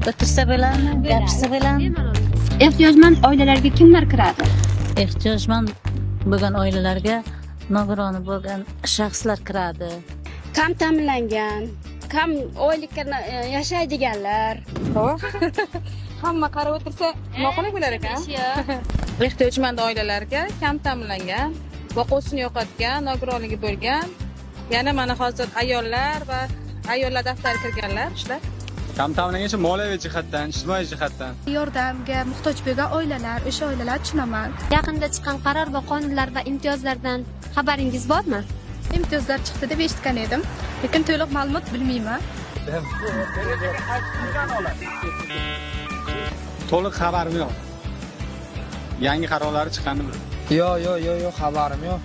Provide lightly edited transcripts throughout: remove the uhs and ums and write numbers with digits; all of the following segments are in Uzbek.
O'tirsa bo'ladimi, gapirsa bo'ladimi? Ehtiyojmand oilalarga kimlar kiradi? Ehtiyojmand bo'lgan oilalarga nogironi bo'lgan shaxslar kiradi. Kam ta'minlangan, kam oylikka yashaydiganlar. Hamma qarab o'tirsa noqulay bo'lar ekan. Ehtiyojmand oilalarga kam ta'minlangan, boquvchisini yo'qotgan, nogironligi bo'lgan, yana mana hozir ayollar va ayollar daftari kirganlar shular. Kam ta'minlangan moliyaviy jihatdan, ijtimoiy jihatdan. Yordamga muhtoj bo'lgan oilalar, o'sha oilalar tushunaman. Yaqinda chiqqan qaror va qonunlar va imtiyozlardan xabaringiz bormi? Imtiyozlar chiqdi deb eshitgan edim, lekin to'liq ma'lumot bilmayman. To'liq xabarim yo'q. Yangi qarorlari chiqqanini bilaman. Yo'q, yo'q, yo'q, yo'q, xabarim yo'q.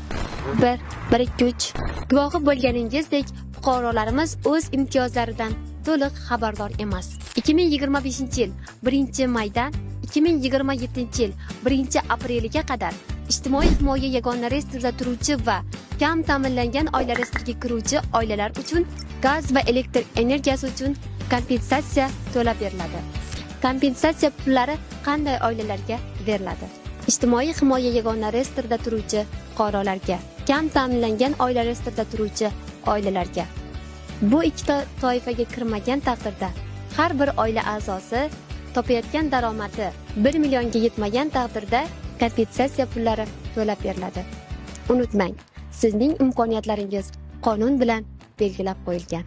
1 1 2 3. Guvohi bo'lganingizdek, fuqarolarimiz o'z imtiyozlaridan to'liq xabardor emas. 2025-yil 1-maydan 2027-yil 1-apreliga qadar ijtimoiy himoya yagona reyestrida turuvchi va kam ta'minlangan oila reyestriga kiruvchi oilalar uchun gaz va elektr energiyasi uchun kompensatsiya to'lab beriladi. Kompensatsiya pullari qanday oilalarga beriladi? Ijtimoiy himoya yagona reyestrida turuvchi fuqarolarga, kam ta'minlangan oila reyestrida turuvchi oilalarga. Bu ikkita toifaga kirmagan taqdirda har bir oila a'zosi topayotgan daromadi 1 millionga yetmagan taqdirda kompensatsiya pullari to'lab beriladi. Unutmang, sizning imkoniyatlaringiz qonun bilan belgilab qo'yilgan.